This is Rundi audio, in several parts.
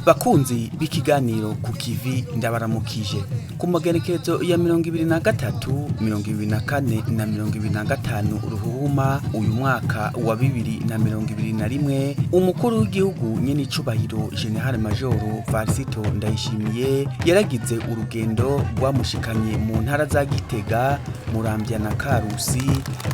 Bakunzi b'ikiganiro Ku Kivi, ndabaramukije. Ku magenekerezo ya 23, 24 na 25 Ruhuhuma uyu mwaka wa 2021, umukuru w'igihugu nyenicubahiro General Majoro Varisito Ndayishimiye yaragize urugendo rwamushikanye mu ntara za Gitega, Muramvya na Karusi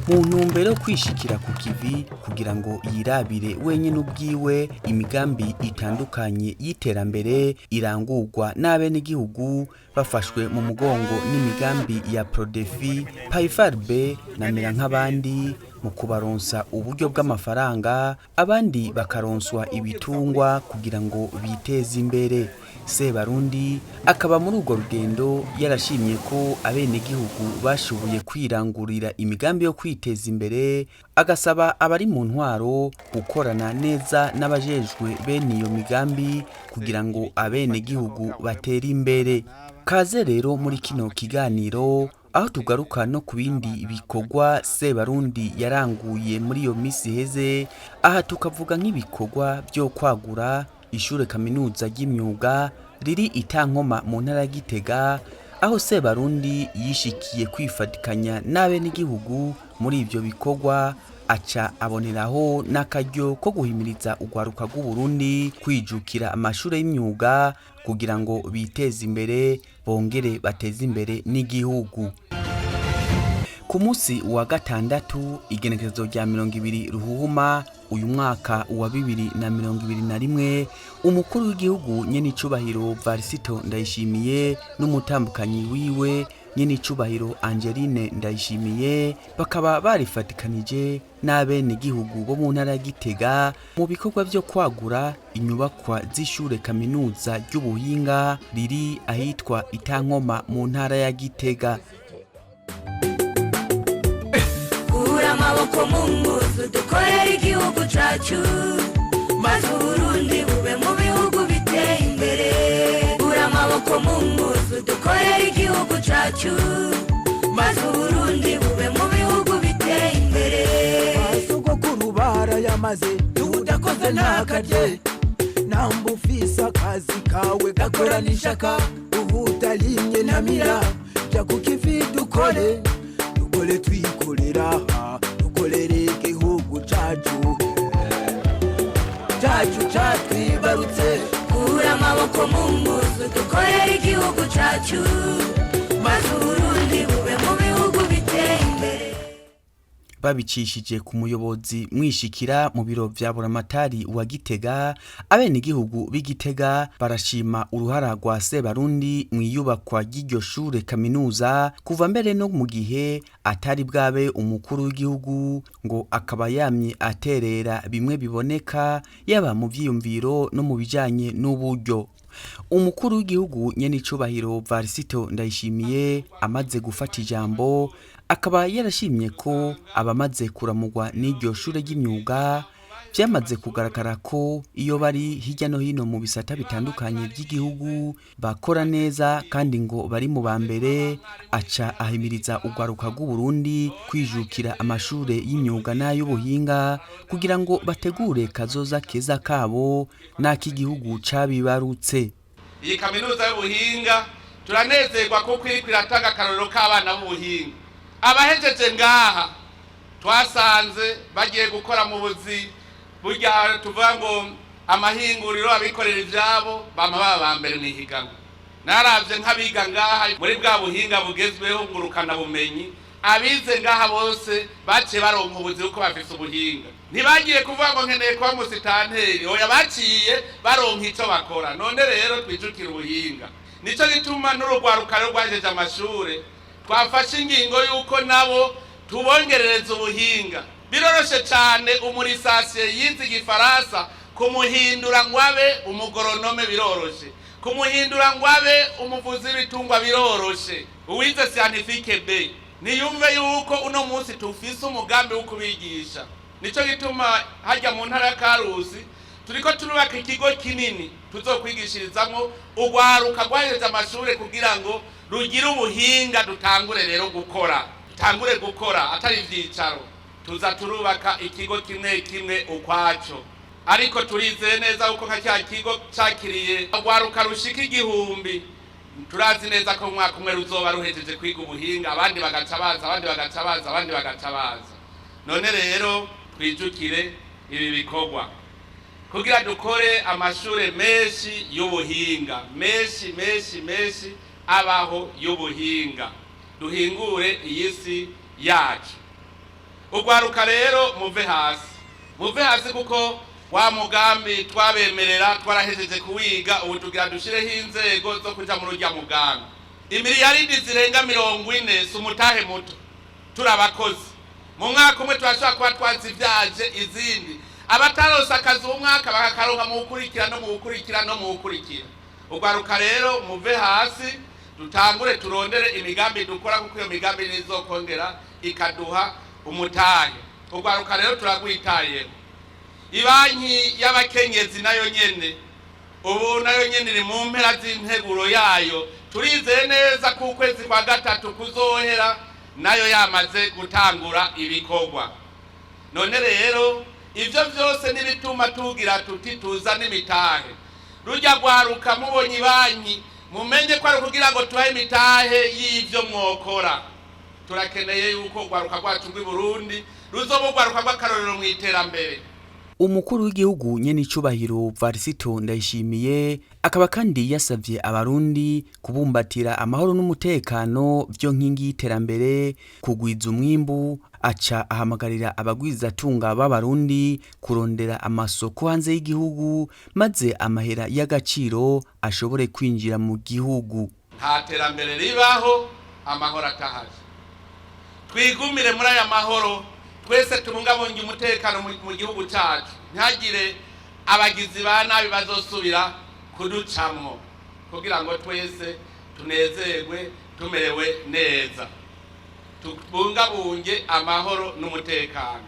mu ntumbero yo kwishikira ku kivi kugira ngo yirabire wenyene ubwiwe imigambi itandukanye y'iterambere irangurwa n'abenegihugu bafashwe mu mugongo n'imigambi ya Prodefi, Payifarbe na Mera nk'abandi mu kubaronsa uburyo bw'amafaranga, abandi bakaronswa ibitungwa kugira ngo biteze imbere. Sebarundi akaba muri urwo rugendo yarashimye ko abenegihugu bashoboye kwirangurira imigambi yo kwiteza imbere, agasaba abari mu ntwaro gukorana neza n'abajejwe bene iyo migambi kugira ngo abenegihugu batere imbere. Kaze rero muri kino kiganiro aho tugaruka no ku bindi bikorwa Sebarundi yaranguye muri iyo misi iheze. Aha tukavuga nk'ibikorwa byo kwagura ishure kaminuza ry'imyuga riri Itankoma mu ntara ya Gitega, aho Sebarundi yishikiye kwifatikanya n'abenegihugu muri ivyo bikorwa, aca aboneraho n'akaryo ko guhimiriza urwaruka rw'Uburundi kwijukira amashure y'imyuga kugira ngo biteze imbere bongere bateze imbere n'igihugu. Ku munsi wa gatandatu, igenekerezo rya 20 Ruhuhuma uyu mwaka wa 2021, umukuru w'igihugu nyenicubahiro Varisito Ndayishimiye n'umutambukanyi wiwe nyenicubahiro Angeline Ndayishimiye bakaba barifatikanije n'abenegihugu bo mu ntara ya Gitega mu bikorwa vyo kwagura inyubakwa z'ishure kaminuza ry'ubuhinga riri ahitwa Itankoma mu ntara ya Gitega. Kura amaboko mu mpuzu, dukorere igihugu cacu, maze Uburundi bube mu bihugu biteye imbere. Kura amaboko mu mpuzu, dukorere igihugu cacu, maze Uburundi bube mu bihugu biteye imbere. Sogokuru barayamaze, udakoze ntakarye. Namba ufise akazi kawe, gakorana ishaka. Ubutarimye ntamira. Jya ku kivi dukore, dukore twikorera, dukorere igihugu cacu, cacu catwibarutse. Kura amaboko mu mpuzu, dukorere igihugu cacu, maze Uburundi bube mu bihugu biteye imbere. Babicishije ku muyobozi mwishikira mu biro vya Buramatari wa Gitega, abenegihugu b'Igitega barashima uruhara rwa Sebarundi mu iyubakwa ry'iryo shure kaminuza, kuva mbere no mu gihe atari bwabe umukuru w'igihugu, ngo akaba yamye aterera bimwe biboneka, yaba mu vyiyumviro no mu bijanye n'uburyo. Umukuru w'igihugu nyenicubahiro Varisito Ndayishimiye amaze gufata ijambo, akaba yarashimye ko abamaze kuramurwa n'iryo shure ry'imyuga vyamaze kugaragara ko iyo bari hirya no hino mu bisata bitandukanye by'igihugu bakora neza, kandi ngo bari mu ba mbere. Aca ahimiriza urwaruka rw'Uburundi kwijukira amashure y'imyuga n'ay'ubuhinga kugira ngo bategure kazoza keza kabo n'ak'igihugu cabibarutse. Iyi kaminuza y'ubuhinga turanezerwa kuko iriko iratanga akarorero k'abana b'ubuhinga. Abahejeje ngaha twasanze bagiye gukora mu buzi burya tuvuga ngo amahinguriro, abikorera ivyabo, bama baba ba mbere mw'ihiganwa. Naravye nk'abiga ngaha muri bwa buhinga bugezweho ngurukana bumenyi, abize ngaha bose baciye baronka ubuzi kuko bafise ubuhinga. Ntibagiye kuvuga ngo nkeneye kuba musitanteri, oya, baciye baronka ico bakora. None rero twijukire ubuhinga. Nico gituma n'urugwaruka rero rwahejeje amashure twafashe ingingo y'uko nabo tubongerereza ubuhinga. Biroroshe cane umurisasiye yize igifaransa kumuhindura ngo abe umugoronome, biroroshe kumuhindura ngo abe umuvuzi w'ibitungwa, biroroshe. Uwize scientifique B niyumve yuko uno munsi tufise umugambi wo kubigisha. Nico gituma harya mu ntara ya Karusi turiko turubaka ikigo kinini tuzokwigishirizamwo urwaruka rwahejeje amashure kugira ngo rugire ubuhinga. Dutangure rero gukora, dutangure gukora atari ivyicaro. Tuza turubaka ikigo kimwe kimwe ukwaco. Ariko turizeye neza kuko nka cya kigo cakiriye urwaruka rushika 1000, turazi neza ko mu mwaka umwe ruzoba ruhejeje kwiga ubuhinga, abandi bagaca baza, abandi bagaca baza, abandi bagaca baza. None rero twijukire ibi bikorwa kugira dukore amashure menshi y'ubuhinga, menshi menshi menshi abaho y'ubuhinga, duhingure iyi si yacu. Urwaruka rero muve hasi, muve hasi, kuko wa mugambi twabemerera twarahejeje kuwiga. Ubu tugira dushireho inzego zo kuja muri urya mugambi. Imiliyaridi zirenga 40 si umutahe muto. Turi abakozi, mu mwaka umwe turashobora kuba twazivyaje izindi. Abataronse akazi uwo mwaka bakakaronka mu gukurikira no mu gukurikira no mu gukurikira. Urwaruka rero muve hasi, dutangure turondere imigambi dukora, kuko iyo migambi nizokongera ikaduha umutahe. Urwaruka rero turagwitayeho. Ibanki y'abakenyezi nayo nyene ubu nayo nyene iri mu mpera z'integuro yayo. Turizeye neza ko ukwezi kwa gatatu kuzohera nayo yamaze gutangura ibikorwa. None rero ivyo vyose n'ibituma tugira tuti tuzane imitahe. Rujya rwaruka mubonye ibanki, mumenye ko ari ukugira ngo tubahe imitahe y'ivyo mwokora. Turakeneye yuko urwaruka rwacu rw'i Burundi ruzoba urwaruka rw'akarorero mu iterambere. Umukuru w'igihugu nyenicubahiro Varisito Ndayishimiye akaba kandi yasavye Abarundi kubumbatira amahoro n'umutekano, vyo nkingi y'iterambere, kugwiza umwimbu. Aca ahamagarira abagwizatunga b'Abarundi kurondera amasoko hanze y'igihugu, maze amahera y'agaciro ashobore kwinjira mu gihugu. Nta terambere ribaho amahoro atahaje. Twigumire muri aya mahoro twese, tubungabunge umutekano mu gihugu cyacu, ntihagire abagizi ba nabi bazosubira kuducamwo, kugira ngo twese tunezerwe tumerewe neza. Tubungabunge amahoro n'umutekano,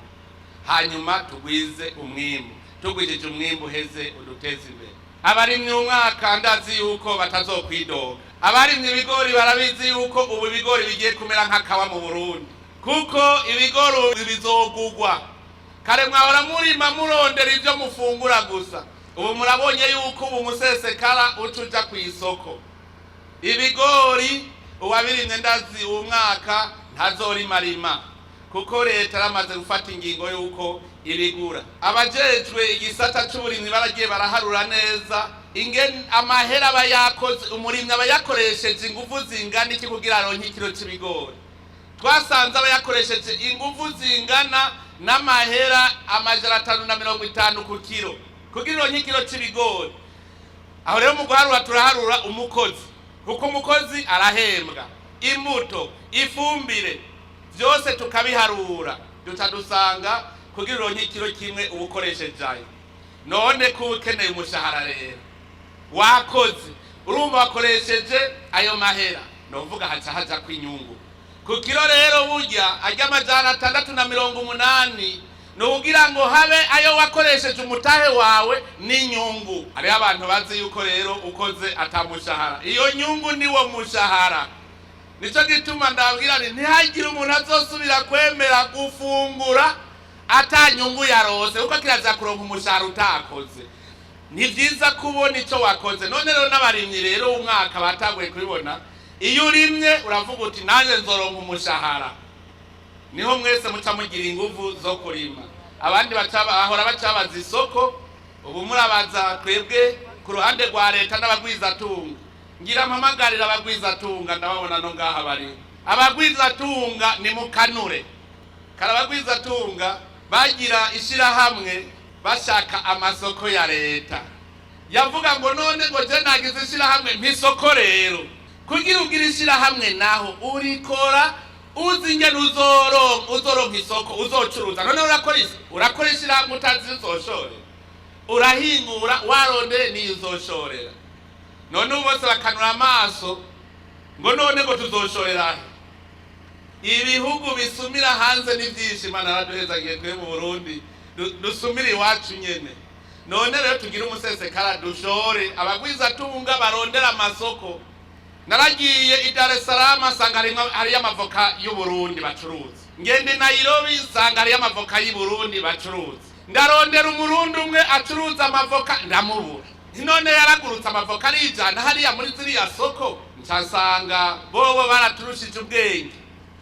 hanyuma tugwize umwimbu. Tugwijije umwimbu uheze uduteze imbere. Abarimyi umwaka ndazi yuko batazokwidoga. Abarimye ibigori barabizi yuko ubu ibigori bigiye kumera nk'akawa mu Burundi, kuko ibigori ubu bizogugwa. Kare mwahora murima murondera ibyo mufungura gusa, ubu murabonye yuko ubu musesekara uca uja ku isoko. Ibigori uwabirimye ndazi uwo mwaka ntazorimarima, kuko leta yaramaze gufata ingingo y'uko ibigura. Abajejwe igisata c'uburimyi baragiye baraharura neza ingene amahera aba yakoze, umurimyi aba yakoresheje inguvu zingana iki kugira aronke ikiro c'ibigori. Twasanze aba yakoresheje inguvu zingana n'amahera 550 ku kiro kugira uronke ikiro c'ibigori. Aho rero mu guharura turaharura umukozi, kuko umukozi arahembwa, imbuto, ifumbire, byose tukabiharura, duca dusanga kugira uronke ikiro kimwe uba ukoresheje ayo. None ko ukeneye umushahara rero wakoze, urumva wakoresheje ayo mahera, novuga haca haja kw'inyungu ku kiro. Rero burya arya 680 ni ukugira ngo habe ayo wakoresheje umutahe wawe n'inyungu. Hariho abantu bazi yuko rero ukoze atamushahara, iyo nyungu niwo mushahara. Nico gituma ndabwira nti ntihagire umuntu azosubira kwemera gufungura ata nyungu yarose, kuko kiraza kuronka umushahara utakoze. Ni vyiza kubona ico wakoze. None rero n'abarimyi rero umwaka batanguye kubibona. Iyo urimye uravuga uti nanjye nzoronka umushahara, niho mwese muca mugira inguvu zo kurima. Abandi bahora bacabaza isoko, ubu murabaza twebwe ku ruhande rwa leta n'abagwizatunga. Ngira mpamagarira abagwizatunga, ndababona no ngaha bari. Abagwizatunga ni mukanure kare. Abagwizatunga bagira ishirahamwe bashaka amasoko ya leta, yavuga ngo none ngo je nagize ishirahamwe mpisoko. Rero kugira ugire ishirahamwe naho urikora uzi ingene uzoronka isoko uzocuruza. None urakora urakora ishirahamwe utazi uzoshorera? Urahingura warondeye niyo uzoshorera. None ubu bose bakanura amaso ngo none ngo tuzoshorera he? Ibihugu bisumira hanze ni byinshi. Imana yaraduhezagiye twe mu Burundi dusumira iwacu nyene. None rero tugire umusesekara, dushore, abagwizatunga barondera amasoko. Naragiye i Dar es Salaam, nsanga hariyo amavoka y'Uburundi bacuruza. Ngende Nairobi, nsanga hariyo amavoka y'Uburundi bacuruza. Ndarondera Umurundi umwe acuruza amavoka, ndamubura. None yaragurutse amavoka arijana hariya muri ziriya soko. Nca nsanga bobo baraturushije ubwenge.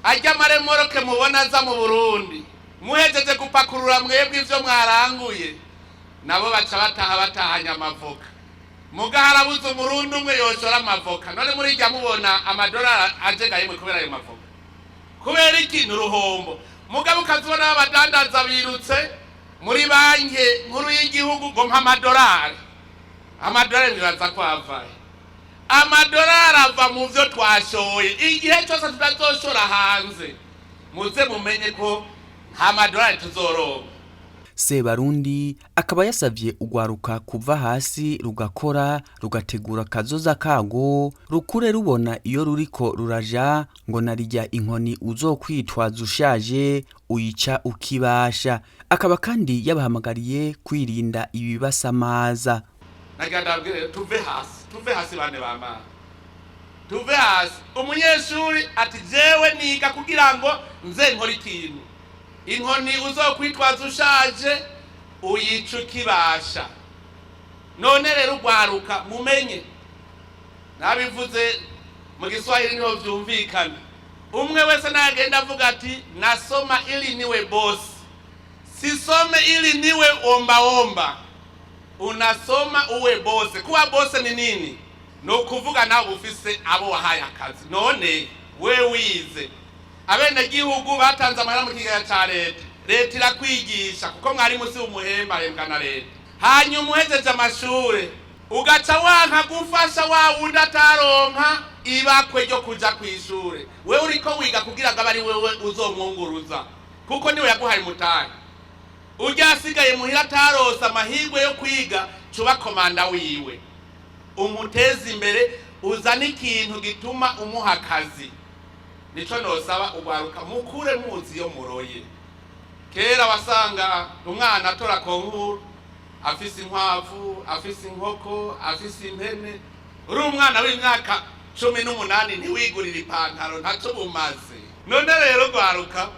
Arya amaremoroke mubona aza mu Burundi, muhejeje gupakurura mwebwe ivyo mwaranguye, nabo baca bataha batahanye amavoka. Muga harabuze Umurundi umwe yoshora amavoka. None murijya mubona amadolari ajegaye kubera ayo mavoka? Kubera iki? Ni uruhombo. Mugabo ukazibona abadandaza birutse muri Banki Nkuru y'Igihugu ngo mpa amadolari. Amadolari nibaza ko avaye? Amadolari ava mu byo twashoye. Igihe cyose tutazoshora hanze, muze mumenye ko nta madolari tuzoronka. Sebarundi akaba yasavye urwaruka kuva hasi rugakora, rugategura kazoza kago, rukure rubona iyo ruriko ruraja, ngo narirya inkoni uzokwitwaza ushaje uyica ukibasha. Akaba kandi yabahamagariye kwirinda ibibasamaza. Nagira ndababwire, tuve hasi, tuve hasi, bane bamana, tuve hasi. Umunyeshuri ati: "Jewe niga kugira ngo nze nkore ikintu." Inkoni uzokwitwaza ushaje uyica ukibasha. None rero urwaruka, mumenye, nabivuze mu Giswahili niho vyumvikana. Umwe wese nagenda avuga ati: "Nasoma ili niwe boss, sisome ili niwe omba omba." Unasoma uwe boss. Kuba boss ni nini? Ni ukuvuga nawe ufise abo wahaye akazi. None we wize, abenegihugu batanze amahera mu kigega ca leta, leta irakwigisha, kuko mwarimu si umuhemba, ahembwa na leta. Hanyuma uhejeje amashure ugaca wanka gufasha wa wundi ataronka ibakwe ryo kuja kw'ishure. Wewe uriko wiga kugira ngo abe ari wewe uzomwunguruza, kuko niwe yaguhaye umutahe. Urya asigaye muhira atarose amahirwe yo kwiga, cuba komanda wiwe, umuteze imbere, uzane ikintu gituma umuha akazi. Nico nosaba urwaruka: mukure muzi iyo muroye. Kera wasanga umwana atora concours afise inkwavu, afise inkoko, afise impene. Uri umwana w'imyaka 18 ntiwigurire ipantaro, ntaco bumaze. None rero rwaruka,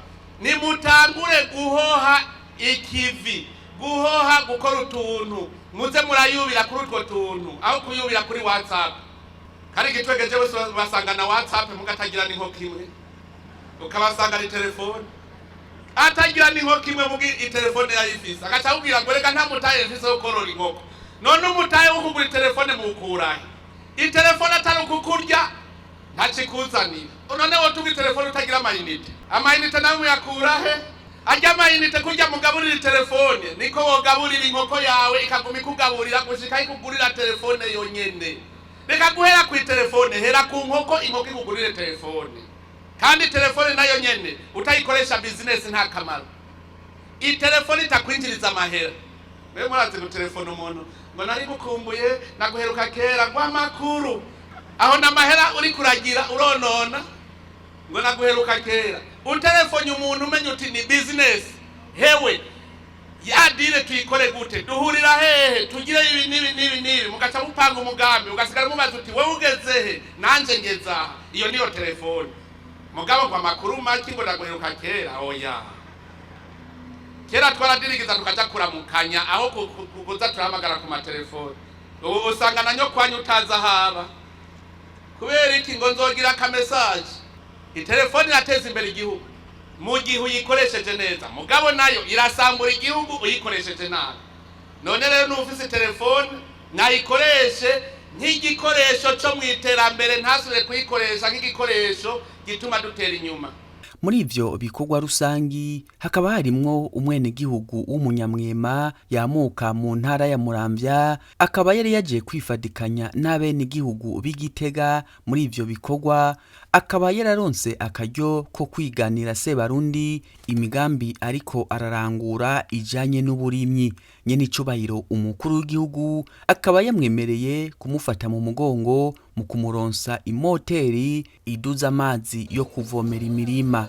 nimutangure guhoha ikivi, guhoha, gukora utuntu, muze murayubira kuri utwo tuntu aho kuyubira kuri WhatsApp. Kandi igitwegeje bose basanga na WhatsApp, mugatagira n'inkoko imwe, ukabasanga ni telefone, atagira n'inkoko imwe, mugi itelefone yayifise, agaca akubwira ngo: "Reka, nta mutahe mfise wo korora inkoko." None umutahe wo kugura itelefone muwukurahe? Itelefone atari ukukurya, ntacikuzanira. None wotunga itelefone utagira amayinite? Amayinite nawe muyakurahe? Arya amayinite, kurya mugaburira itelefone, niko wogaburira inkoko yawe, ikaguma ikugaburira gushika ikugurira telefone yonyene. Reka guhera ku telefone, hera ku nkoko, inkoko ikugurire telefone. Kandi telefone nayo nyene utayikoresha business nta kamaro. Itelefone itakwinjiriza amahera. Mwe murazi gutelefona umuntu ngo: "Nari gukumbuye, naguheruka kera," ngo: "Amakuru?" Aho n'amahera uri kuragira uronona. Ngo: "Naguheruka kera." Utelefonye umuntu umenya uti ni business: "Hewe, ya deal tuyikore gute? Duhurira hehe? Tugire ibi n'ibi n'ibi n'ibi." Mugaca mupanga umugambi, ugasigara mubaza uti: "Wewe ugeze he? Nanje ngeze aha." Iyo niyo telefone. Mugabo ngo: "Amakuru make?" Ngo: "Ndaguheruka kera." Oya, kera twaradirigiza tukaja kuramukanya aho kuza turahamagara ku matelefone. Ubu usanga na nyokwanyu utazi ahaba. Kubera iki? Ngo: "Nzogira akamesaje." Itelefone irateza imbere igihugu mu gihe uyikoresheje neza, mugabo nayo irasambura igihugu uyikoresheje nabi. None rero n'ufise telefone nayikoreshe nk'igikoresho co mu iterambere, ntasubire kuyikoresha nk'igikoresho gituma dutera inyuma. Muri ivyo bikorwa rusangi hakaba harimwo umwenegihugu w'umunyamwema yamuka mu ntara ya Muramvya, akaba yari yaje kwifadikanya n'abenegihugu b'Igitega muri ivyo bikorwa. Akaba yararonse akaryo ko kwiganira Sebarundi imigambi ariko ararangura ijanye n'uburimyi. Nyenicubahiro umukuru w'igihugu akaba yamwemereye kumufata mu mugongo mu kumuronsa imoteri iduza amazi yo kuvomera imirima.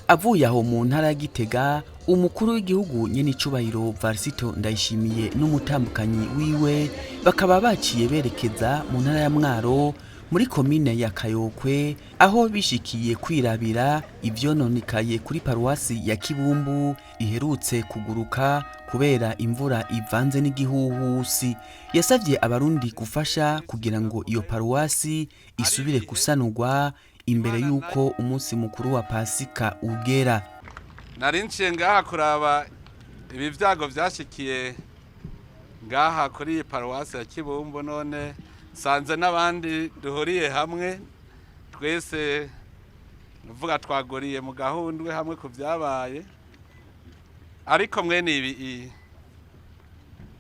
Avuye aho mu ntara ya Gitega, umukuru w'igihugu nyenicubahiro Varisito Ndayishimiye n'umutambukanyi wiwe bakaba baciye berekeza mu ntara ya Mwaro. muri komine ya Kayokwe, aho bishikiye kwirabira ivyononekaye kuri paruwasi ya Kibumbu iherutse kuguruka kubera imvura ivanze n'igihuhusi. Yasavye abarundi gufasha kugira ngo iyo paruwasi isubire gusanurwa imbere y'uko umunsi mukuru wa Pasika ugera. Nari nciye ngaha kuraba ibi byago byashikiye ngaha kuri iyi paruwasi ya Kibumbu, none nsanze n'abandi duhuriye hamwe twese, nuvuga twaguriye mu gahundwe hamwe ku byabaye. Ariko mwene ibi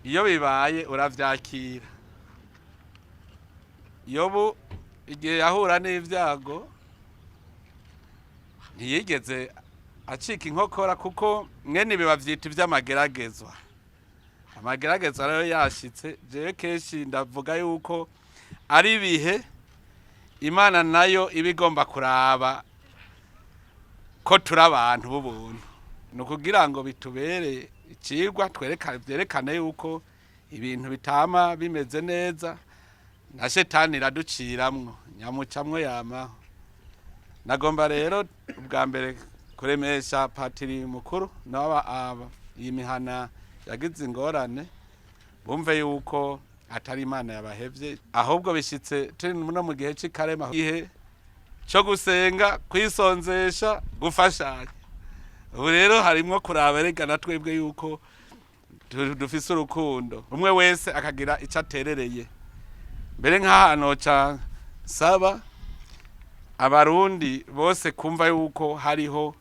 iyo bibaye uravyakira. Yobu igihe yahura n'ibyago ntiyigeze acika inkokora, kuko mwene ibi bavyita ivy'amageragezwa. Amageragezwa rero yashitse, jewe kenshi ndavuga yuko ari ibihe Imana nayo iba igomba kuraba ko turi abantu b'ubuntu, ni ukugira ngo bitubere icigwa, vyerekane yuko ibintu bitama bimeze neza, na shetani iraduciramwo nyamucamwo yamaho. Nagomba rero ubwa mbere kuremesha patiri mukuru n'aba aba iyi mihana yagize ingorane, bumve yuko atari Imana yabahevye, ahubwo bishitse turi no mu gihe c'ikarema, igihe co gusenga, kwisonzesha, gufashanya. Ubu rero harimwo kuraba erega na twebwe yuko dufise urukundo, umwe wese akagira ico aterereye. Mbere nk'ahantu ca saba abarundi bose kumva yuko hariho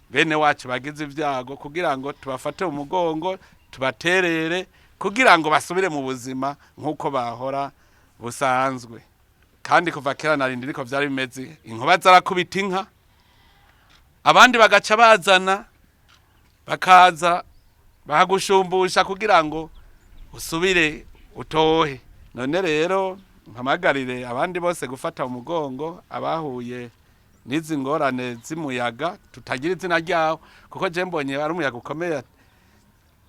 bene wacu bagize ibyago, kugira ngo tubafate mu mugongo, tubaterere kugira ngo basubire mu buzima nk'uko bahora busanzwe. Kandi kuva kera narindi niko vyari bimeze, inkuba zarakubita inka, abandi bagaca bazana bakaza bahagushumbusha kugira ngo usubire utohe. None rero mpamagarire abandi bose gufata umugongo abahuye n'izi ngorane z'umuyaga tutagira izina ryawo, kuko je mbonye ari umuyaga ukomeye,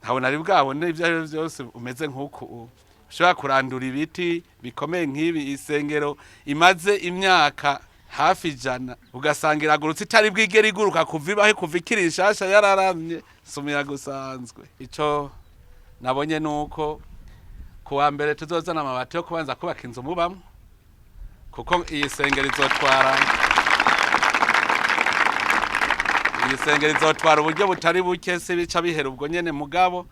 ntabona ari bwabone ibyo ari byo byose umeze nk'uku ushobora kurandura ibiti bikomeye nk'ibi. Isengero imaze imyaka hafi 100 ugasanga iragurutse itari bwigere iguruka kuva ibahe, kuva ikiri nshasha yararamye. Si umuyaga usanzwe. Ico nabonye nuko kuwa mbere tuzozana amabati yo kubanza kubaka inzu mubamwo, kuko iyi sengero izotwara uburyo butari buke, si bica bihera ubwo nyene. Mugabo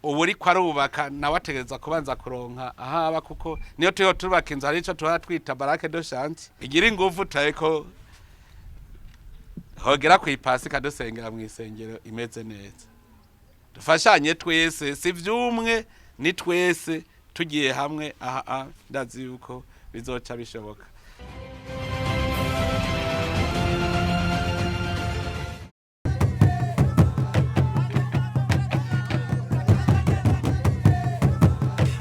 ubu uriko arubaka nawe ategereza kubanza kuronka ahaba, kuko niyo turiho turubaka inzu hari ico tuhora twita baraque de chantier igira ingufu, tariko hogera kw'ipasika dusengera mw'isengero imeze neza. Dufashanye twese, si vyumwe, ni twese tugiye hamwe aha, ndazi yuko bizoca bishoboka.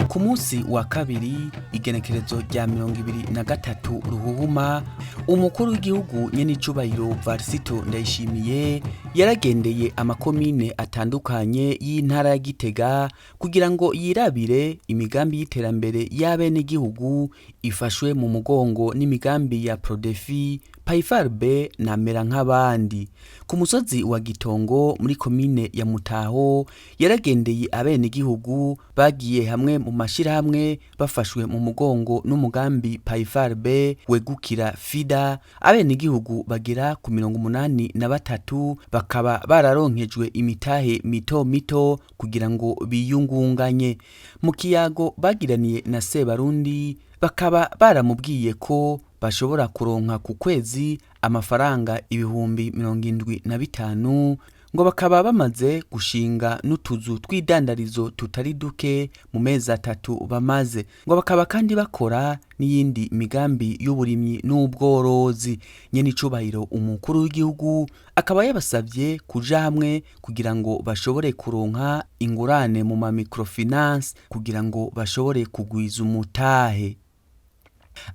Ku munsi wa kabiri, igenekerezo rya 23 Ruhuhuma, umukuru w'igihugu nyenicubahiro Varisito Ndayishimiye yaragendeye amakomine atandukanye y'intara ya Gitega kugira ngo yirabire imigambi y'iterambere y'abenegihugu ifashwe mu mugongo n'imigambi ya Prodefi, Payifarbe na Mera nk'abandi. Ku musozi wa Gitongo muri komine ya Mutaho yaragendeye abenegihugu bagiye hamwe mu mashirahamwe bafashwe mu mugongo n'umugambi Payifarbe wegukira FIDA. Abenegihugu bagera ku 83 bakaba bararonkejwe imitahe mito mito kugira ngo biyungunganye. Mu kiyago bagiraniye na Sebarundi bakaba baramubwiye ko bashobora kuronka ku kwezi amafaranga 75,000, ngo bakaba bamaze gushinga n'utuzu tw'idandarizo tutari duke mu mezi 3 bamaze, ngo bakaba kandi bakora n'iyindi migambi y'uburimyi n'ubworozi. Nyenicubahiro umukuru w'igihugu akaba yabasavye kuja hamwe kugira ngo bashobore kuronka ingurane mu ma microfinance kugira ngo bashobore kugwiza umutahe.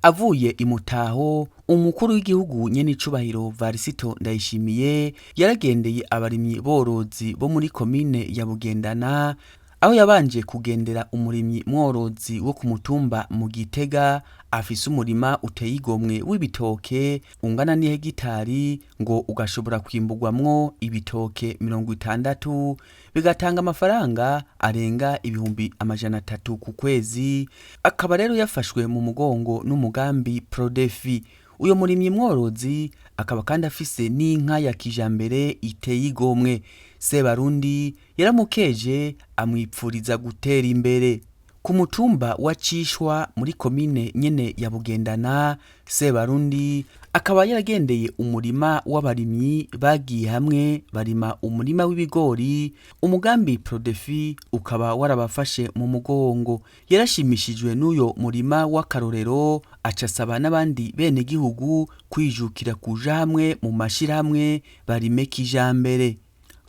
Avuye imutaho, umukuru w'igihugu nyenicubahiro Varisito Ndayishimiye yaragendeye abarimyi borozi bo muri komine ya Bugendana, Aho yabanje kugendera umurimyi mworozi wo ku mutumba mu Gitega afise umurima uteye igomwe w'ibitoke ungana n'ihegitari, ngo ugashobora kwimburwamwo ibitoke 60, bigatanga amafaranga arenga 300,000 ku kwezi. Akaba rero yafashwe mu mugongo n'umugambi Prodefi. Uyo murimyi mworozi akaba kandi afise n'inka ya kijambere iteye igomwe. Sebarundi yaramukeje, amwipfuriza gutera imbere. Ku mutumba wa Cishwa muri komine nyene ya Bugendana, Sebarundi akaba yaragendeye umurima w'abarimyi bagiye hamwe barima umurima w'ibigori. Umugambi Prodefi ukaba warabafashe mu mugongo. Yarashimishijwe n'uyo murima w'akarorero, aca asaba n'abandi benegihugu kwijukira kuja hamwe mu mashirahamwe barime kijambere.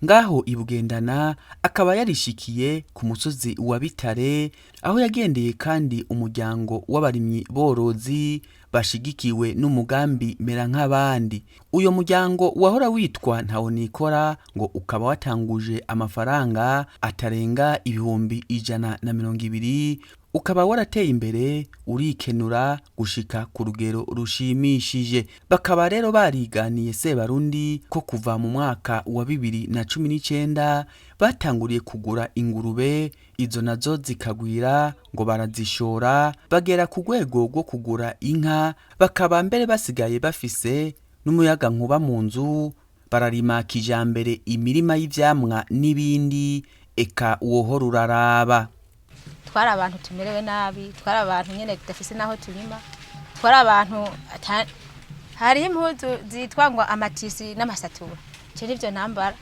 Ngaho i Bugendana akaba yarishikiye ku musozi wa Bitare, aho yagendeye kandi umuryango w'abarimyi borozi bashigikiwe n'umugambi Mera nk'abandi. Uyo muryango wahora witwa Ntahonikora, ngo ukaba watanguje amafaranga atarenga 120,000, ukaba warateye imbere urikenura gushika ku rugero rushimishije. Bakaba rero bariganiye Sebarundi ko kuva mu mwaka wa 2019 batanguriye kugura ingurube, izo nazo zikagwira ngo barazishora, bagera ku rwego rwo kugura inka, bakaba mbere basigaye bafise n'umuyagankuba mu nzu, bararima kijambere imirima y'ivyamwa n'ibindi, eka wohora uraraba. Twari abantu tumerewe nabi, twari abantu nyene tudafise naho turima, twari abantu hariho impuzu zitwa ngo amatisi n'amasatura, je nivyo ntambara,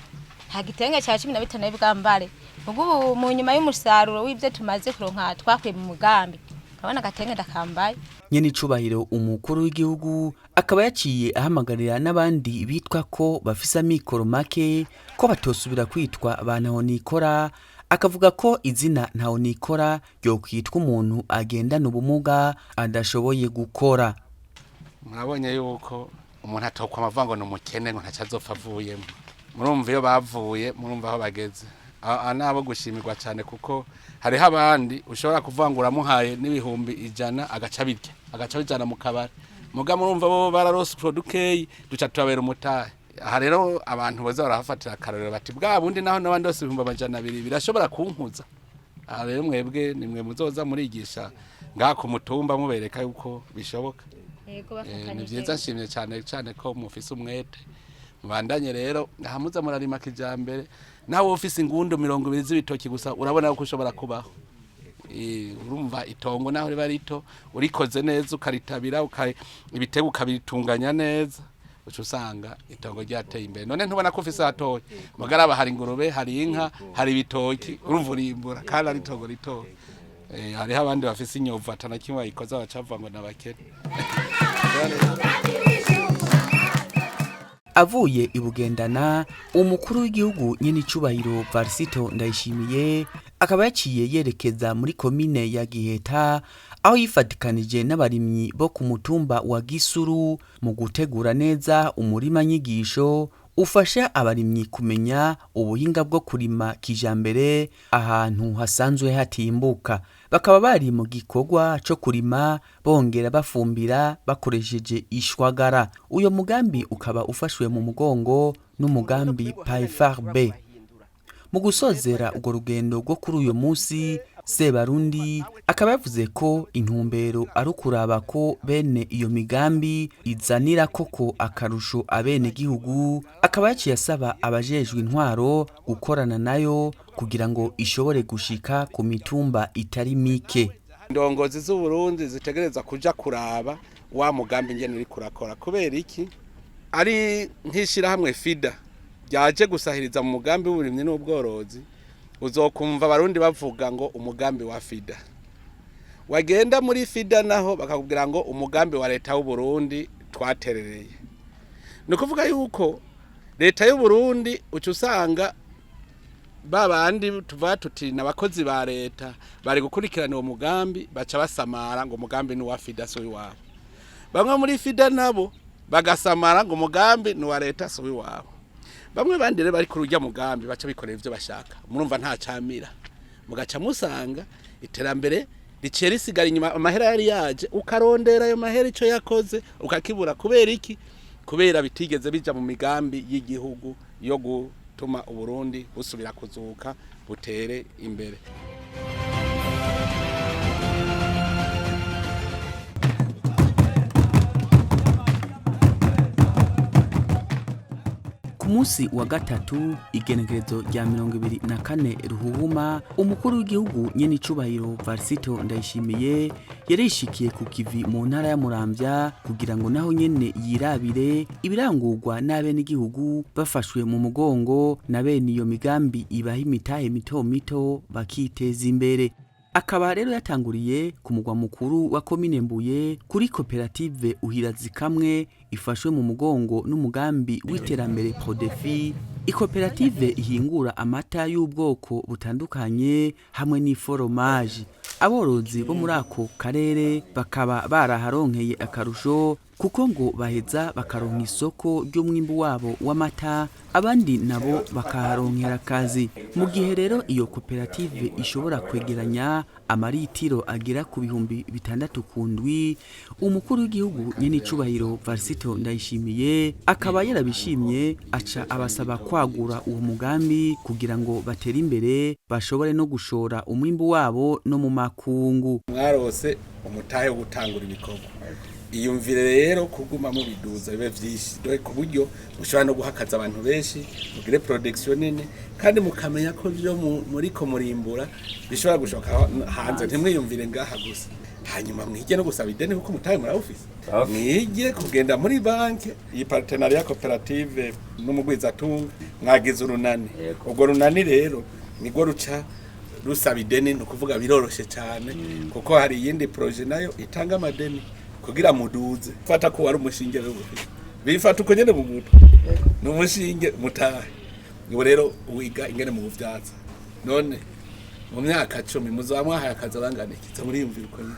nta gitenge ca 15 bwambare. Muga ubu mu nyuma y'umusaruro w'ivyo tumaze kuronka twakuye mu mugambi, urabona agatenge ndakambaye. Nyene icubahiro umukuru w'igihugu akaba yaciye ahamagarira n'abandi bitwa ko bafise amikoro make ko batosubira kwitwa ba ntahonikora, akavuga ko izina ntahonikora ryokwitwa umuntu agendana ubumuga adashoboye gukora. Murabonye yuko umuntu atokwa amavuga ngo ni umukene, ngo ntaco azopfa avuyemo. Murumva iyo bavuye, murumva aho bageze. Aba nabo gushimirwa cyane, kuko hariho abandi ushobora kuvuga ngo uramuhaye n'100,000 agaca birya, agaca bijana mu kabari. Muga murumva bo bararose utwo dukeyi, duca tubabera umutahe. Aha rero abantu boza barahafatira akarorero, bati bwa bundi naho n'abandi bose 200,000 birashobora kunkuza. Aha rero mwebwe nimwe muzoza murigisha ngaha ku mutumba, mubereka yuko bishoboka. Yego. Ni vyiza, nshimye cyane cyane ko mufise umwete. Mubandanye rero ahamuza murarima kijambere. Nawe ufise ingundu 20 z'ibitoki gusa, urabona ko ushobora kubaho. Urumva itongo naho riba rito, urikoze neza, ukaritabira, ibitego ukabitunganya neza, uca usanga itongo ryateye imbere. None ntubona ko ufise hatoya? Mugaraba hari ingurube, hari inka, hari ibitoki, urumva urimbura kandi ari itongo ritoya. Hariho abandi bafise inyovu atana kimwe bayikoza, bacavuga ngo nabakene. Avuye i Bugendana, umukuru w'igihugu nyene icubahiro Varisito Ndayishimiye akaba yaciye yerekeza muri komine ya Giheta, aho yifatikanije n'abarimyi bo ku mutumba wa Gisuru mu gutegura neza umurima nyigisho ufasha abarimyi kumenya ubuhinga bwo kurima kijambere ahantu hasanzwe hatimbuka. Bakaba bari mu gikorwa co kurima bongera bafumbira bakoresheje ishwagara. Uyo mugambi ukaba ufashwe mu mugongo n'umugambi PAEFARB. Mu gusozera urwo rugendo rwo kuri uyo munsi, Sebarundi akaba yavuze ko intumbero ari ukuraba ko bene iyo migambi izanira koko akarusho abenegihugu. Akaba yaciye asaba abajejwe intwaro gukorana nayo kugira ngo ishobore gushika ku mitumba itari mike. Indongozi z'Uburundi zitegereza kuja kuraba wa mugambi ingene uri kurakora. Kubera iki? Ari nk'ishirahamwe FIDA ryaje gusahiriza mu mugambi w'uburimyi n'ubworozi, uzokumva abarundi bavuga ngo umugambi wa FIDA. Wagenda muri FIDA naho bakakubwira ngo umugambi wa leta w'Uburundi twaterereye. Ni ukuvuga yuko leta y'Uburundi uca usanga ba bandi tuva tuti n'abakozi ba leta bari gukurikirana uwo mugambi, baca basamara ngo umugambi ni uwa FIDA si uw'iwabo. Bamwe muri FIDA nabo bagasamara ngo umugambi ni uwa leta si uw'iwabo. Bamwe bandi rero bari kuri urya mugambi baca bikorera ivyo bashaka, murumva nta camira. Mugaca musanga iterambere riciye risigara inyuma, amahera yari yaje ukarondera ayo mahera ico yakoze ukakibura. Kubera iki? Kubera bitigeze bija mu migambi y'igihugu yo gutuma Uburundi busubira kuzuka butere imbere. Ku munsi wa gatatu, igenekerezo rya 24 Ruhuhuma, umukuru w'igihugu nyene icubahiro Varisito Ndayishimiye yarishikiye ku kivi mu ntara ya Muramvya kugira ngo naho nyene yirabire ibirangurwa n'abenegihugu bafashwe mu mugongo na bene iyo migambi ibaha imitahe mito mito bakiteza imbere. Akaba rero yatanguriye ku mugwa mukuru wa komine Mbuye kuri koperative Uhirazi kamwe ifashwe mu mugongo n'umugambi w'iterambere Prodefi, ikoperative ihingura amata y'ubwoko butandukanye hamwe n'iforomaje. Aborozi bo muri ako karere bakaba baraharonkeye akarusho kuko ngo baheza bakaronka isoko ry'umwimbu wabo w'amata, abandi nabo bakaharonkera akazi. Mu gihe rero iyo koperative ishobora kwegeranya amaritiro agera ku 6000 ku ndwi, umukuru w'igihugu nyene icubahiro Varisito Ndayishimiye akaba yarabishimye, aca abasaba kwagura uwo mugambi kugira ngo batere imbere bashobore no gushora umwimbu wabo no mu makungu. Mwarose umutahe wo gutangura ibikorwa, iyumvire rero kuguma mubiduza bibe vyinshi, dore ku buryo mushobora no guhakaza abantu benshi, mugire production nini, kandi mukamenya ko ivyo muriko murimbura bishobora gushoka hanze. Ntimwiyumvire ngaha gusa. Hanyuma mwige no gusaba ideni kuko umutahe murawufise, mwige kugenda muri banki. Iyi partenariat koperative n'umugwizatunga mwagize urunani, urwo runani rero nirwo ruca rusaba ideni. Ni ukuvuga biroroshe cyane kuko hari iyindi projet nayo itanga amadeni kugira muduze. Fata ko wari umushinge w'ubufite, bifata uko nyene mu mutwe, ni umushinge mutahe. Ubu rero wiga ingene mu buvyaza, none mu myaka 10 muzoba mwahaye akazi abangana iki? Za muriyumvira uko nyene.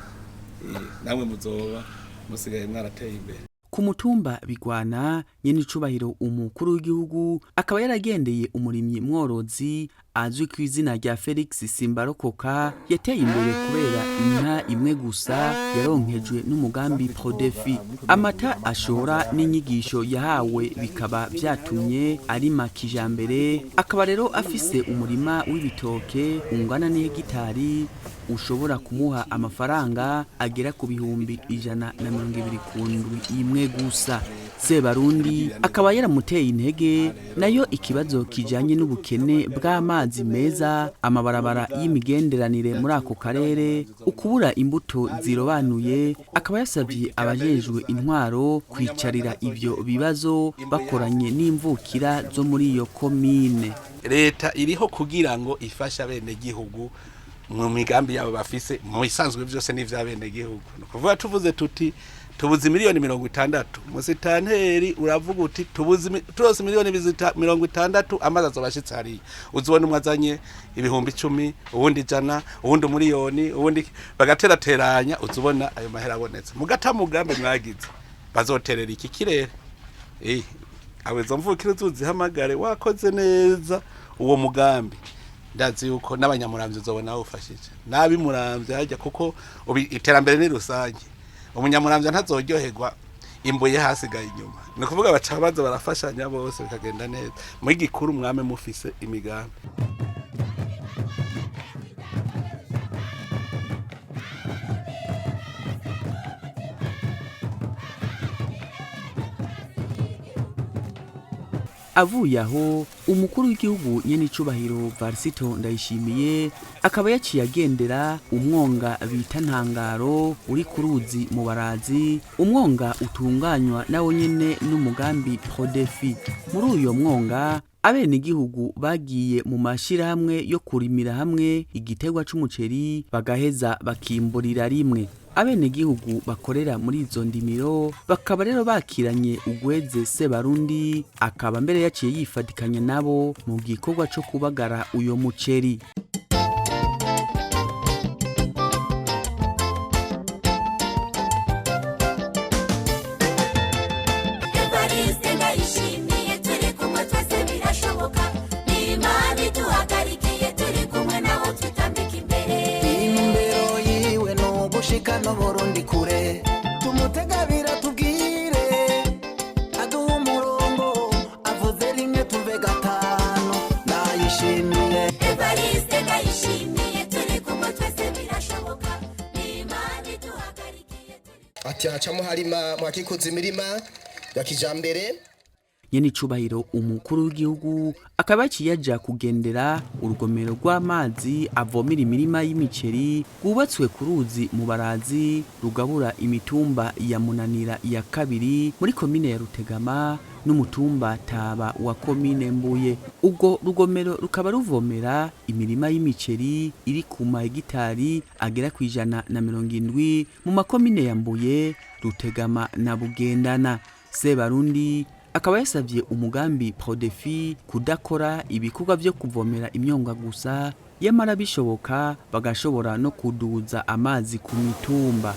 Namwe muzoba musigaye mwarateye imbere. Ku mutumba Bigwana, nyene icubahiro umukuru w'igihugu akaba yaragendeye umurimyi mworozi azwi ku izina rya Felix Simbarokoka, yateye imbere kubera inka imwe gusa yaronkejwe n'umugambi Prodefi. Amata ashora n'inyigisho yahawe bikaba vyatumye arima kijambere, akaba rero afise umurima w'ibitoke ungana n'ihegitari ushobora kumuha amafaranga agera ku 120,000 ku ndwi imwe gusa. Sebarundi akaba yaramuteye intege. Nayo ikibazo kijanye n'ubukene bw'amazi meza, amabarabara y'imigenderanire muri ako karere, ukubura imbuto zirobanuye, akaba yasabye abajejwe intwaro kwicarira ivyo bibazo bakoranye n'imvukira zo muri iyo komine. Leta iriho kugira ngo ifashe abenegihugu mu migambi yabo bafise. Mu bisanzwe byose ni ivy'abenegihugu. Ni ukuvuga tuvuze tuti tubuze miliyoni 60, musitanteri uravuga uti tubuze turose miliyoni 60, amazi azoba ashitse hariya. Uzibona umwe azanye 10,000, uwundi 100, uwundi 1,000,000, uwundi bagaterateranya, uzibona ayo mahera abonetse. Mugata mugambi mwagize bazoterera iki kirere. Abo izo mvukire uzuzihamagare, wakoze neza uwo mugambi. Ndazi yuko n'abanyamuramvya uzobona bawufashije n'abimuramvya hajya, kuko ubu iterambere ni rusange. Umunyamuramvya ntazoryoherwa imbuye hasigaye inyuma. Ni ukuvuga baca baza barafashanya bose bikagenda neza. Muri gikuru mwame mufise imigambi. Avuye aho, umukuru w'igihugu nyene icubahiro Varisito Ndayishimiye akaba yaciye agendera umwonga bita Ntangaro uri ku ruzi mu Barazi, umwonga utunganywa nawo nyene n'umugambi Prodefi. Muri uyo mwonga abenegihugu bagiye mu mashirahamwe yo kurimira hamwe igiterwa c'umuceri, bagaheza bakimburira rimwe. Abenegihugu bakorera muri izo ndimiro bakaba rero bakiranye ugweze Sebarundi, akaba mbere yaciye yifatikanya nabo mu gikorwa co kubagara uyo muceri. Evariste Ndayishimiye, turi kumwe twese birashoboka. Ni Imana iduhagarikiye, turi kumwe nawe twitambire. Gushikana Uburundi kure, tumutegabira tubwire aduha umurongo, avuze rimwe tuve gatanu. Ndayishimiye. Evariste Ndayishimiye, turi kumwe twese, birashoboka, ni Imana iduhagarikiye turi Ati hacamo harima mwakikuza imirima ya kijambere. Nyene icubahiro umukuru w'igihugu akaba yaciye aja kugendera urugomero rw'amazi avomera imirima y'imiceri rwubatswe ku ruzi Mubarazi rugabura imitumba ya Munanira ya kabiri muri komine ya Rutegama n'umutumba Taba wa komine Mbuye. Ubwo rugomero rukaba ruvomera imirima y'imiceri iri ku mahegitari agera ku 170 mu makomine ya Mbuye, Rutegama na Bugendana. Sebarundi akaba yasabye umugambi Prodefi kudakora ibikorwa vyo kuvomera imyonga gusa, yamara bishoboka bagashobora no kuduza amazi ku mitumba.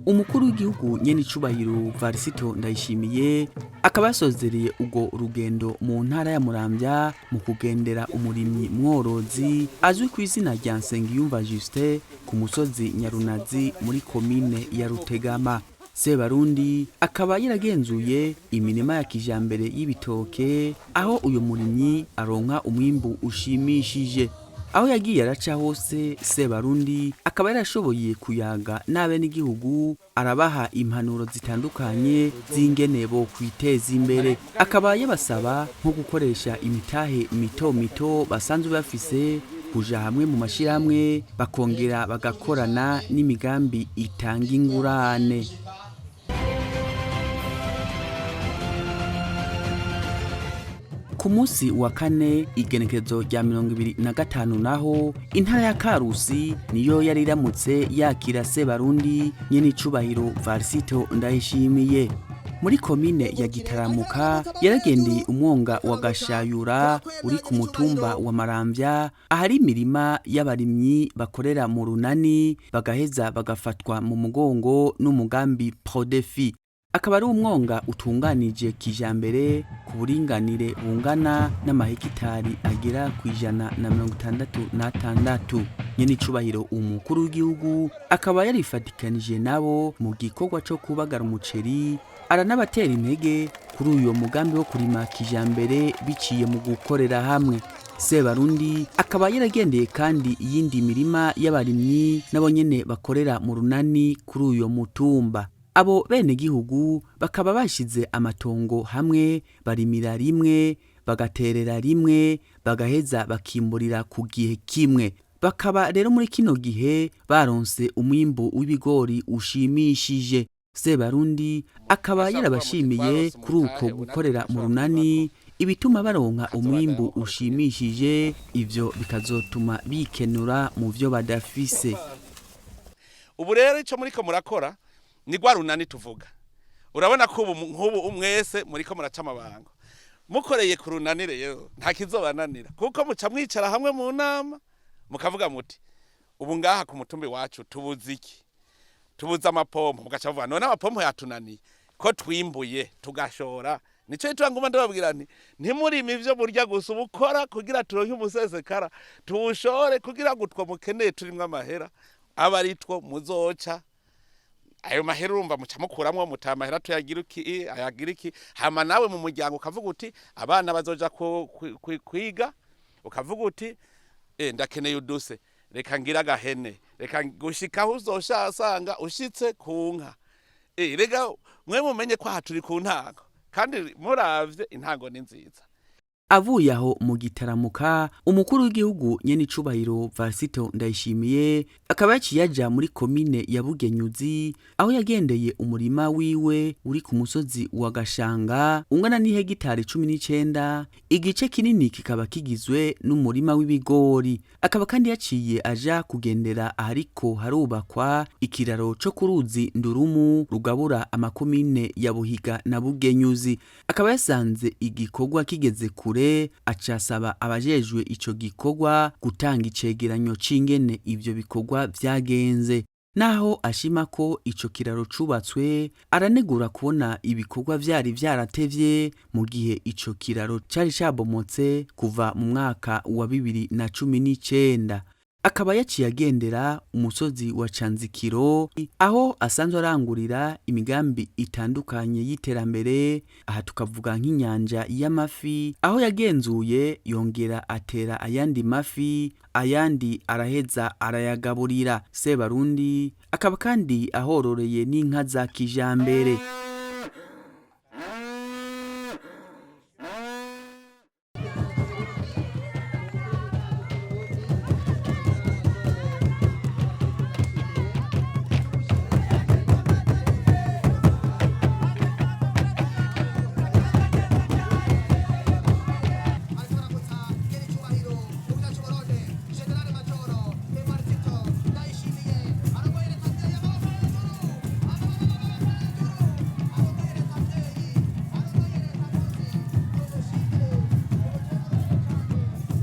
Umukuru w'igihugu nyene icubahiro Varisito Ndayishimiye akaba yasozereye urwo rugendo mu ntara ya Muramvya mu kugendera umurimyi mworozi azwi ku izina rya Nsengiyumva Justin ku musozi Nyarunazi muri komine ya Rutegama. Sebarundi akaba yaragenzuye imirima ya kijambere y'ibitoke, aho uyu murimyi aronka umwimbu ushimishije. Aho yagiye araca hose, Sebarundi akaba yarashoboye kuyaga n'abenegihugu, arabaha impanuro zitandukanye z'ingene bo kwiteza imbere. Akaba yabasaba nko gukoresha imitahe mito mito basanzwe bafise, kuja hamwe mu mashirahamwe, bakongera bagakorana n'imigambi itanga ingurane. Ku munsi wa kane, igenekerezo rya 25, naho intara ya Karusi niyo yari iramutse yakira Sebarundi nyene icubahiro Varisito Ndayishimiye. Muri komine ya Gitaramuka yaragendeye umwonga wa Gashayura uri ku mutumba wa Maramvya, ahari imirima y'abarimyi bakorera mu runani, bagaheza bagafatwa mu mugongo n'umugambi Prodefi. Akaba ari umwonga utunganije kijambere ku buringanire bungana n'amahegitari agera ku 166. Nyene icubahiro umukuru w'igihugu akaba yarifatikanije nabo mu gikorwa co kubagara umuceri, aranabatera intege kuri uyo mugambi wo kurima kijambere biciye mu gukorera hamwe. Sebarundi akaba yaragendeye kandi iyindi mirima y'abarimyi nabo nyene bakorera mu runani kuri uyo mutumba. Abo bene gihugu bakaba bashize amatongo hamwe, barimira rimwe, bagaterera rimwe, bagaheza bakimburira ku gihe kimwe. Bakaba rero muri kino gihe baronse umwimbu w'ibigori ushimishije. Sebarundi akaba yarabashimiye kuri uko gukorera mu runani, ibituma baronka umwimbu ushimishije, ivyo bikazotuma bikenura mu vyo badafise. Ubu rero icyo muriko murakora ni rwa runani tuvuga. Urabona ko ubu nk'ubu mwese muriko muraca amabango mukoreye ku runani, rero nta kizobananira, kuko muca mwicara hamwe mu nama mukavuga muti: "Ubu ngaha ku mutumbi wacu tubuze iki? Tubuze amapompo." Mugaca muvuga: "None amapompo yatunaniye ko twimbuye tugashora?" Nico gituma nguma ndababwira nti: "Ntimurime ivyo burya gusa, ubukora kugira turonke umusesekara tuwushore, kugira ngo utwo mukeneye turimwo amahera aba ari two muzoca ayo mahera." Urumva muca mukuramwo muta amahera tuyagira iki, ayagira iki. Hama nawe mu muryango ukavuga uti: "Abana bazoja kwiga." Ukavuga uti: "Ndakeneye uduse, reka ngira agahene, reka gushika aho uzoshasanga ushitse ku nka." Rega mwe mumenye ko aha turi ku ntango, kandi muravye intango ni nziza. Avuye aho mu Gitaramuka, umukuru w'igihugu nyene icubahiro Varisito Ndayishimiye akaba yaciye aja muri komine ya Bugenyuzi, aho yagendeye umurima wiwe uri ku musozi wa Gashanga ungana n'ihegitari 19, igice kinini kikaba kigizwe n'umurima w'ibigori. Akaba kandi yaciye aja kugendera ahariko harubakwa ikiraro co ku ruzi Ndurumu rugabura amakomine ya Buhiga na Bugenyuzi. Akaba yasanze igikorwa kigeze kure, acasaba abajejwe ico gikorwa gutanga icegeranyo c'ingene ivyo bikorwa vyagenze. Naho ashima ko ico kiraro cubatswe, aranegura kubona ibikorwa vyari vyaratevye mu gihe ico kiraro cari cabomotse kuva mu mwaka wa 2019. Akaba yaciye agendera umusozi wa Canzikiro, aho asanzwe arangurira imigambi itandukanye y'iterambere. Aha tukavuga nk'inyanja y'amafi, aho yagenzuye yongera atera ayandi mafi, ayandi araheza arayagaburira. Sebarundi akaba kandi ahororeye n'inka za kijambere.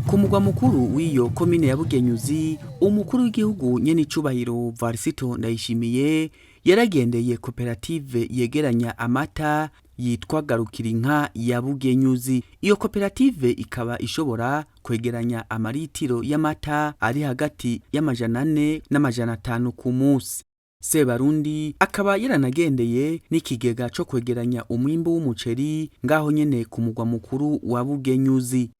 Ku mugwa mukuru w'iyo komine ya Bugenyuzi, umukuru w'igihugu nyenicubahiro Varisito Ndayishimiye yaragendeye koperative yegeranya amata yitwa Garukirinka ya Bugenyuzi. Iyo koperative ikaba ishobora kwegeranya amaritiro y'amata ari hagati y'400 n'500 ku munsi. Sebarundi akaba yaranagendeye n'ikigega co kwegeranya umwimbu w'umuceri ngaho nyene ku mugwa mukuru wa Bugenyuzi.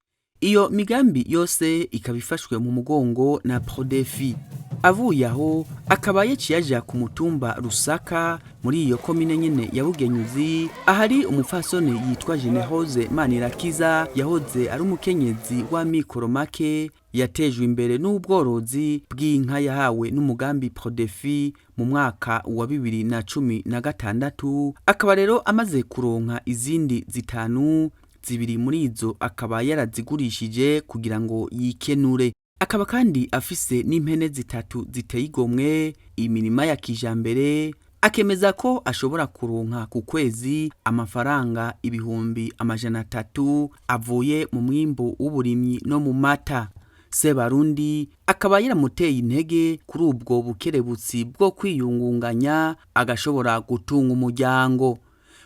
Iyo migambi yose ikaba ifashwe mu mugongo na Prodefi. Avuye aho akaba yaciye aja ku mutumba Rusaka muri iyo komine nyene ya Bugenyuzi, ahari umupfasoni yitwa Generose Manirakiza yahoze ari umukenyezi w'amikoro make, yatejwe imbere n'ubworozi bw'inka yahawe n'umugambi Prodefi mu mwaka wa 2016. Akaba rero amaze kuronka izindi zitanu, zibiri muri izo akaba yarazigurishije kugira ngo yikenure. Akaba kandi afise n'impene zitatu ziteye igomwe, imirima ya kijambere. Akemeza ko ashobora kuronka ku kwezi amafaranga 300,000 avuye mu mwimbu w'uburimyi no mu mata. Sebarundi akaba yaramuteye intege kuri ubwo bukerebutsi bwo kwiyungunganya agashobora gutunga umuryango.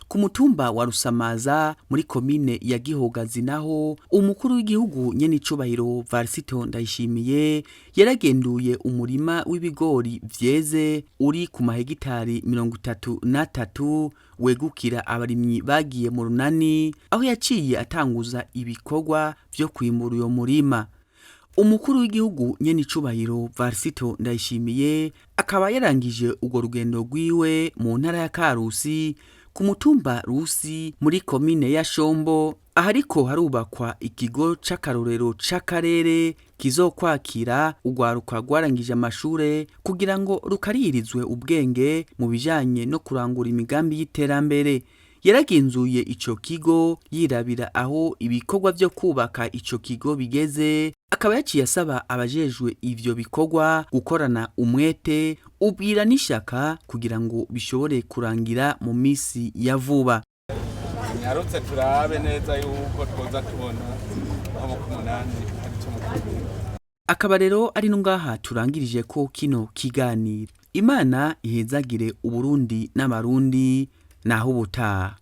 Ku mutumba wa Rusamaza muri komine ya Gihogazi naho, umukuru w'igihugu nyenicubahiro Varisito Ndayishimiye yaragenduye umurima w'ibigori vyeze uri ku mahegitari 33 wegukira abarimyi bagiye mu runani, aho yaciye atanguza ibikorwa vyo kwimbura uyo murima. Umukuru w'igihugu nyenicubahiro Varisito Ndayishimiye akaba yarangije urwo rugendo rwiwe mu ntara ya Karusi ku mutumba Rusi muri komine ya Shombo, ahariko harubakwa ikigo c'akarorero c'akarere kizokwakira urwaruka rwarangije amashure kugira ngo rukarihirizwe ubwenge mu bijanye no kurangura imigambi y'iterambere. Yaragenzuye ico kigo yirabira aho ibikorwa vyo kubaka ico kigo bigeze, akaba yaciye asaba abajejwe ivyo bikorwa gukorana umwete, ubwira n'ishaka kugira ngo bishobore kurangira mu misi ya vuba. Nyarutse turabe neza yuko twoza tubona nko ku munani hari ico mukuru. Akaba rero ari no ngaha turangirije ko kino kiganiro. Imana ihezagire Uburundi n'Abarundi. Naho ubutaha.